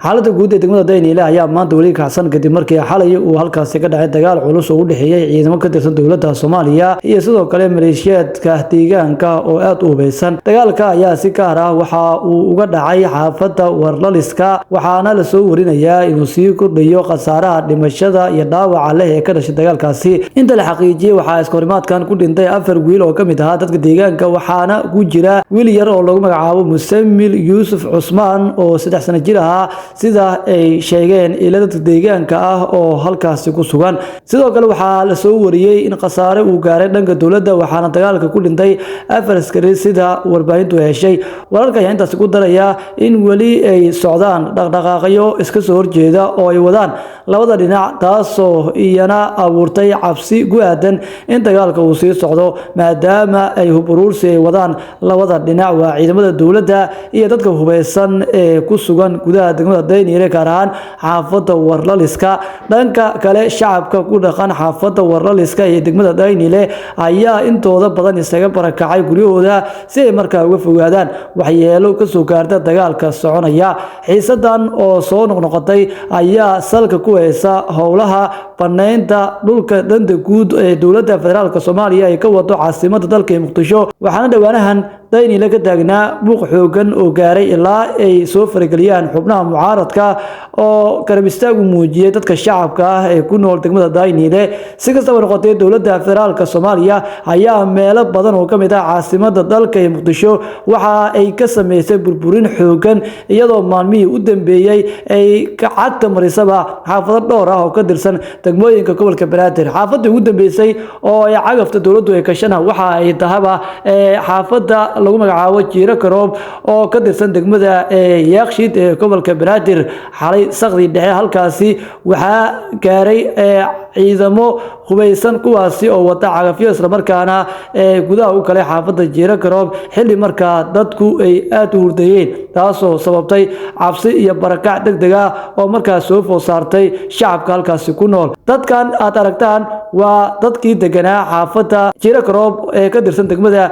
Xaaladda guud ee degmada Dayniile ayaa maanta weli kacsan kadib markii xalay uu halkaasi ka dhacay dagaal culus oo u dhexeeyey ciidamo ka tirsan dowladda Soomaaliya iyo sidoo kale maleeshiyaadka deegaanka oo aad u hubeysan. Dagaalka ayaa si gaar ah waxa uu uga dhacay xaafadda Warlaliska, waxaana lasoo warinayaa inuu sii kordhayo khasaaraha dhimashada iyo dhaawaca leh ee ka dhashay dagaalkaasi. Inta la xaqiijiyey, waxaa iskahorimaadkan ku dhintay 4 wiil oo ka mid ahaa dadka deegaanka, waxaana ku jira wiil yar oo lagu magacaabo Musamil Yuusuf Cusmaan oo 3 sano jir ahaa, sida ay sheegeen ila dadka deegaanka ah oo halkaasi ku sugan. Sidoo kale waxaa lasoo wariyey in khasaare uu gaaray dhanka dowladda, waxaana dagaalka ku dhintay 4 askari, sida warbaahintu heshay. Wararka ayaa intaasi ku daraya in weli ay socdaan dhaqdhaqaaqyo iska soo horjeeda oo ay wadaan labada dhinac, taasoo iyana abuurtay cabsi ku aadan in dagaalka uu sii socdo, maadaama ay hub uruursi ay wadaan labada dhinac, waa ciidamada dowladda iyo dadka hubeysan ee ku sugan gudaha degmada Dayniile, gaar ahaan xaafadda Warlaliska. Dhanka kale, shacabka ku dhaqan xaafadda Warlaliska iyo degmada Dayniile ayaa intooda badan isaga barakacay guryahooda si ay markaa uga fogaadaan waxyeelo kasoo gaarta dagaalka soconaya. Xiisadan oo soo noqnoqotay ayaa salka ku haysa howlaha baneynta dhulka danta guud ee dowladda federaalka Soomaaliya ay ka wado caasimada dalka ee Muqdisho, waxaana dhowaanahan Dayniile ka taagnaa buuq xoogan oo gaaray ilaa ay soo farageliyaan xubnaha mucaaradka oo garab istaag u muujiyey dadka shacabka ah ee ku nool degmada Dayniile. Si kastaba noqotay, dowladda federaalka Soomaaliya ayaa meelo badan oo ka mid ah caasimada dalka ee Muqdisho waxa ay ka sameysay burburin xoogan, iyadoo maalmihii u dambeeyey ay cagta marisaba xaafado dhowr ah oo ka tirsan degmooyinka gobolka Banaadir. Xaafadii ugu dambeysay oo ay cagafta dowladdu ay gashana waxa ay tahaba xaafadda lagu magacaabo Jiiro Karoob oo ka tirsan degmada Yaaqshiid ee gobolka Banaadir. Xalay saqdii dhexe halkaasi waxaa gaaray ciidamo hubeysan, kuwaasi oo wata cagafyo, islamarkaana gudaha u galay xaafadda Jiiro Karoob xilli markaa dadku ay aad u hurdayeen, taasoo sababtay cabsi iyo barakac deg deg ah oo markaas soo food saartay shacabka halkaasi ku nool. Dadkan aad aragtaan waa dadkii deganaa xaafadda Jiiro Karoob ee ka tirsan degmada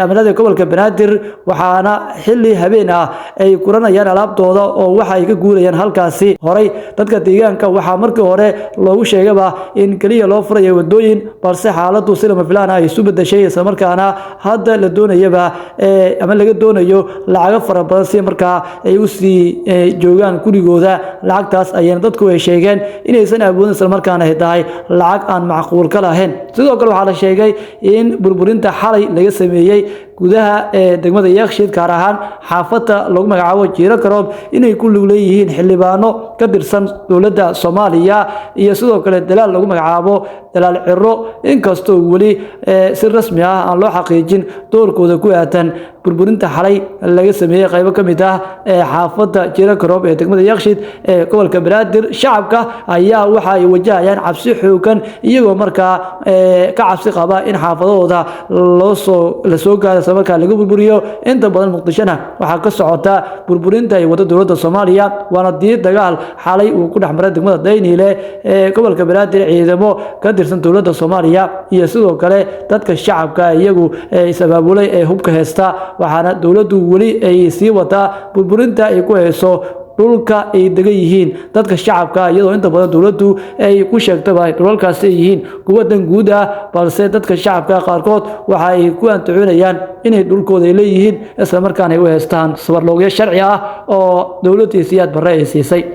amalada gobolka Banaadir, waxaana xilli habeen ah ay guranayaan alaabtooda oo waxa ay ka guurayaan halkaasi. Horay dadka deegaanka waxaa markii hore loogu sheegaba in keliya loo furayo wadooyin, balse xaaladdu si lama filaan ah ay isu bedeshay, islamarkaana hadda la doonayaba ama laga doonayo lacago fara badan si markaa ay usii joogaan gurigooda. Lacagtaas ayayna dadku ay sheegeen inaysan awoodin, islamarkaana ay tahay lacag aan macquul ka lahayn. Sidoo kale waxaa la sheegay in burburinta xalay laga sameeyey gudaha ee degmada Yaaqshiid, gaar ahaan xaafadda lagu magacaabo Jiiro Karoob, inay ku lug leeyihiin xildhibaano ka tirsan dowladda Soomaaliya iyo sidoo kale dalaal lagu magacaabo Dalaal Ciro, inkastoo weli si rasmi ah aan loo xaqiijin doorkooda ku aadan burburinta xalay laga sameeyey qaybo ka mid ah ee xaafadda Jiiro Karoob ee degmada Yaaqshiid ee gobolka Banaadir. Shacabka ayaa waxa ay wajahayaan cabsi xoogan, iyagoo markaa ka cabsi qaba in xaafadahooda loosoo la soo gaaro, islamarkaa laga burburiyo. Inta badan Muqdishona waxaa ka socota burburinta ay wado dowladda Soomaaliya, waana dii dagaal xalay uu ku dhex maray degmada Dayniile ee gobolka Banaadir ciidamo ka tirsan dowladda Soomaaliya iyo sidoo kale dadka shacabka iyagu is-abaabulay ee hubka haysta, waxaana dowladdu weli ay sii wadaa burburinta ay ku hayso dhulka ay degan yihiin dadka shacabka, iyadoo inta badan dowladdu ay ku sheegtaba dhulalkaasi ay yihiin kuwa dan guud ah, balse dadka shacabka qaarkood waxa ay ku antacoonayaan inay dhulkooda ay leeyihiin, islamarkaana ay u haystaan sabarloogyo sharci ah oo dowladii Siyaad Barre ay siisay.